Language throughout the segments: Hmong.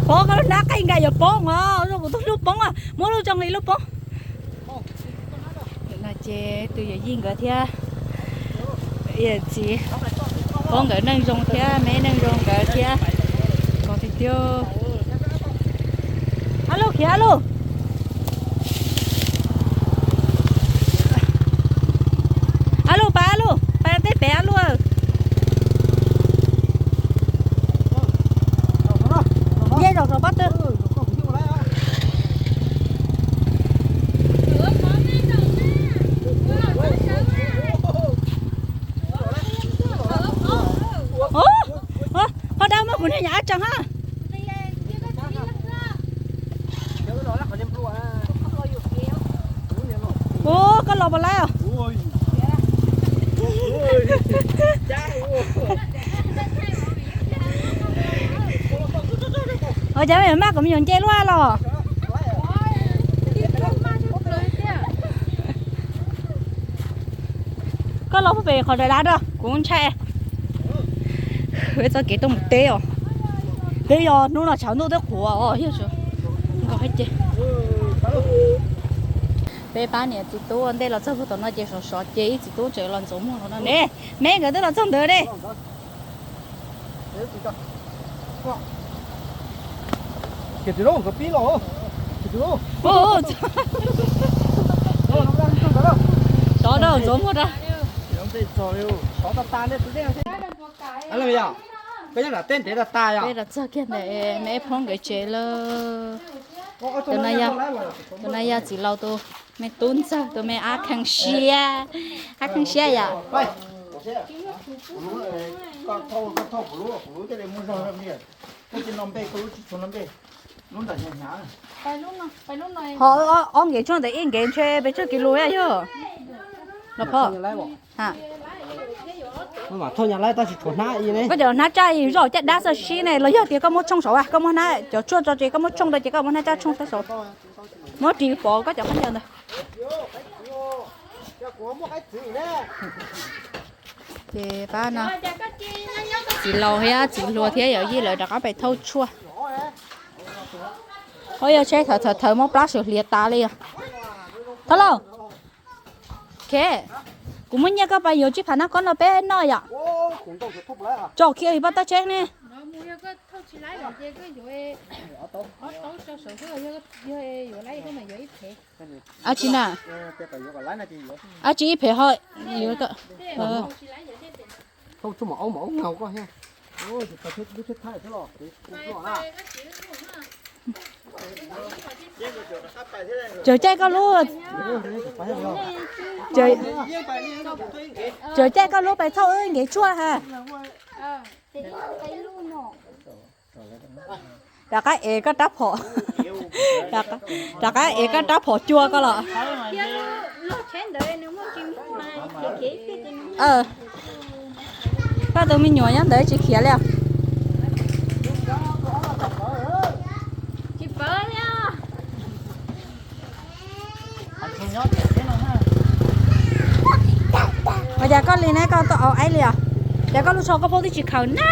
Poob, koj lub hnab qaij nkaus yuav poob os, kuv tus hlub poob, muab lub zoo li lub poob. No ces tus yawm yij nkawd thiab yawm txiv Poob nkawd neej zoo thiab me neej zoo nkawd thiab. Koj tiag tiag. Ab lub khiav ab lub. Ab lub pab ab lub pab tej pem ab lub. Nce zaum saum pob tw. Ua, ua, ho dab muab kuv niag nyam ab tsees ha. Ua, koj los puas lawm? Ua cas maj kom me nyuam nce luaj los? Koj los puag pem qhov dav dav rau kuv ntshai. Peb txoj kev tuaj mus teb os. Twb yog hnub no tshav ntuj twb qhuav os, yog tsis nkaus hais ces. Peb pab niam txiv tub ua ntej los txog puag tom no ces sov sov ces ib txiv tub tseem los ntxuav muag no ne. Me nkawd twb los txog ntawd ne. Sov rau ntxuav muag rau. Koj nyob nram teb ntev tas tas yom? Peb los txog kiag ntawm me Poob nkawd tsev lawm. Tus no yog txiv laus tus me tub ntxawg tus me ab kheev siab, ab kheev siab yom. Ho ob nkev tshuaj ntawd ib nkev ntshe pes tsawg kis lus yog los phom. Koj cov hnab tsaj zoj caj dab txoj sib ne los yog tias koj muab tshooj saud, koj muab hnab cov tshuaj tso ces koj muab tshooj rau ces koj muab hnab tsaj tshooj saib saud. Muab ris pov koj cov khaub ncaws ntawd. Ces pab no txiv laus thiab txiv hluas thiab yawm yij lawv rov qab pem thauj tshuaj. Ho yog tsheb thawv thawv thawv muab plab sawv hliav tas li os. Thov lauj. Kuv muab nyiaj koj pais yuav tsib phav nab kob no peb noj yom. Tso kiag paj tab tsheb ne. Ab tsi na. Ab tsi ib phem ho. Tsaws caij koj lub, tsaws caij koj lub pais thauj wb nkev tshuaj ha. Rov qab ev koj rab phom, rov qab ev koj rab phom cua koj los. Koj tus me nyuam nyob ntawd tsis khiav li os. Ua cas koj li ne, koj tuaj au aib li os? Cas koj lub tsho koj paub twb tsis khaws na.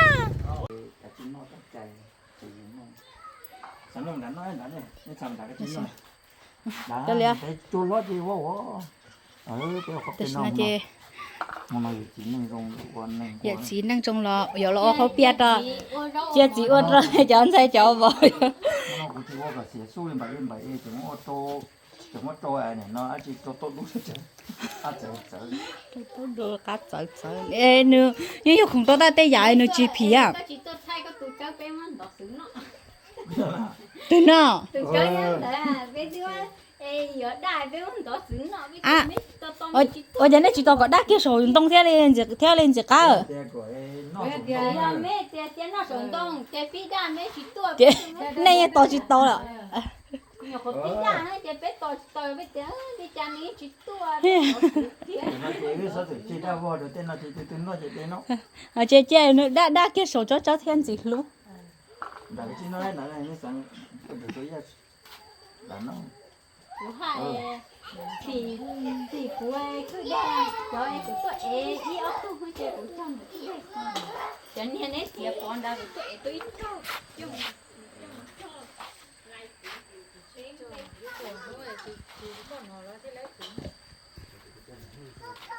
Yawm txiv neej zoo los yuav los ua qhaub piaj rau, cia txiv ua rau cov ntxhais cov vauv. Qab txawv txawv, nws yeej yog khoom tau taj tej yam nws tsis phim. Twg no? Ua cas nej tsis tos kom daj kiag saum ntoo thiab li, thiab li ntxim qab? Nej yeej tos tsis tau lawm. Ces cia nws daj daj kiag saum tsob tsawb thiab ntxim hlub.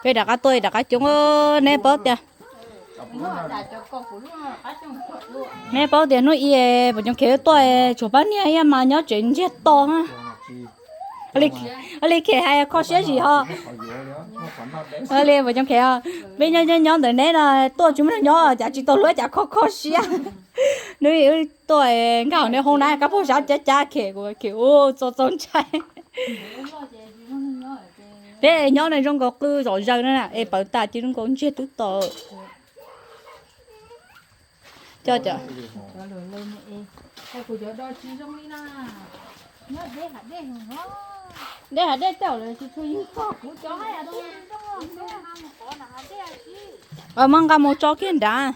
Peb rov qab tuaj rov qab coob, neb paub tias, neb paub tias hnub i Pam Coob Khev tuaj, tshuav pab niag ib mas nyob tsev ntsiag to. Li Khev hais kho siab zim ho. Li Pam Coob Khev, peb nyob nyob ntawm neb no tuaj tsis muaj neeg nyob cas tsis tau luag cas kho kho siab. Hnub i wb tuaj nkag neb hoob na kab pog sab cab cab Khev, kuv Khev ua txaus txaus ntshai. Peb nyob no zoo nkaus qw zom zaws na, es pawv tas ces zoo nkaus ntsiag twb to. Cov, cov, dej hav dej tej lawm tsis tshua yog kuv cov. Muab nqa mus tso kiag nrad.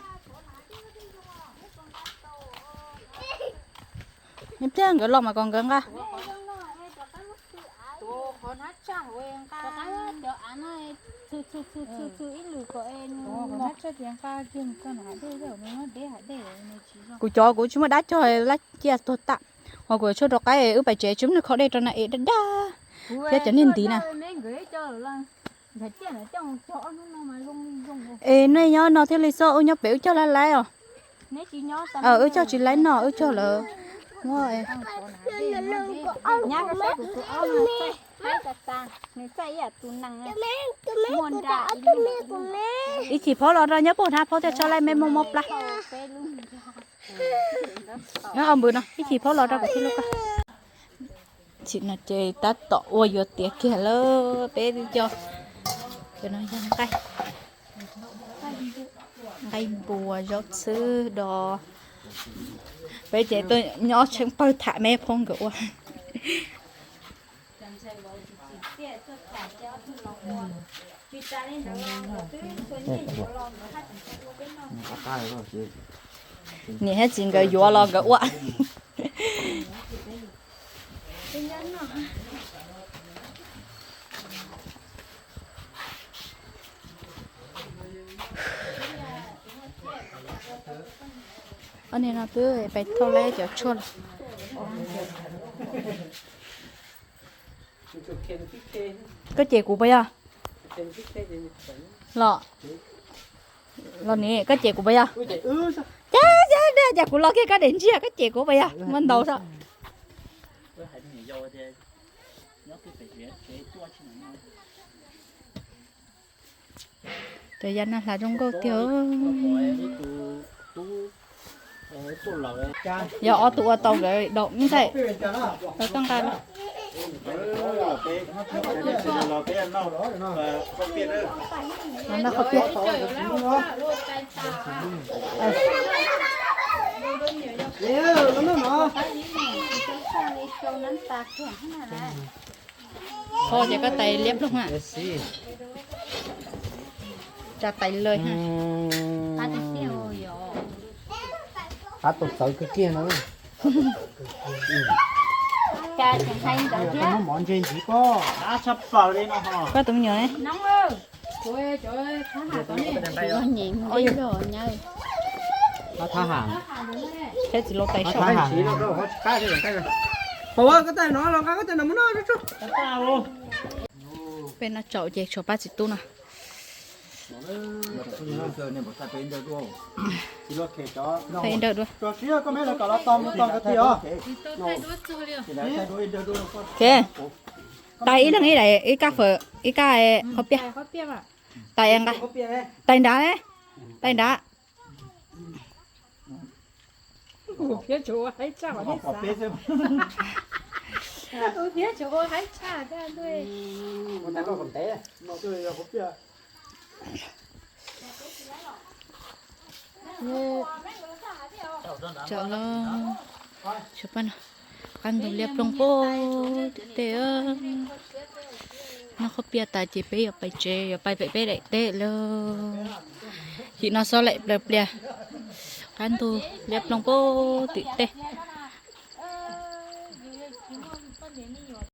Ib pliag nkawd los mas kom nkawd nqa. Kuv cov kuv tsis muaj dab cog, lab ciaj tuag tam. Ho kuv tshuaj rau qaib wb pais tsev tsis muaj neeg kho dej rau na es daj daj thiab cov niag ntiv na. Es nej nyob no thiaj li xwb, wb nyob pem wb cog laib laib os. Wb cog tsis laib no, wb cog lawm. Ib chim phaub los rau nyob puag na, phaub thiaj tso laij me muaj mob plab. Nyob npws no ib chim phaub los rau kom thiaj li koj. Chim no ces tab tom ua yuav tiav kiag lawm peb cov. Cov no yog nqaij, nqaij npua zaub txhwb do. Peb ces tuaj nyob tsheej pawg tham me phooj nkawd ua. Niam thiab txiv nkawd yuav los nkawd ua. Ob niag no twb pais thauj laib cov tshuaj los. Koj cem kuv puas yog? Los, los ni, koj cem kuv puas yog? Cas, cas, cas kuv los kiag koj daim ntsiag, koj cem kuv puas yog? Muab ntaus saib. Cov yav no hla zoo nkauj tiag. Yog ob tug ua tau nkawd daum ntxhais. Koj nqa los. Noj qhov piaj. Kho ces koj tais liab ploog na. Tsa tais lawm ha. Qab tus txawv kawg kiag no. Muab mov ntse ntxiv pob. Koj tus me nyuam ne? Peb txiv laus tais saum. Peb noj tsaum ces tshuav pab txiv tub no. Peb ib nrawm dua. Tais ib leeg ib daim, ib kab fawm, ib kab qhov piaj. Tais nqa, tais nrad, tais nrad. Tsam los, tsam pab no, qab ntug liab ploog pub tim tej. Noj qhov piaj tas ces peb yuav pais tsev, yuav pais pem peb daim teb lawm. Yim no xob laim plaws plias, qab ntug liab ploog pub tim tej.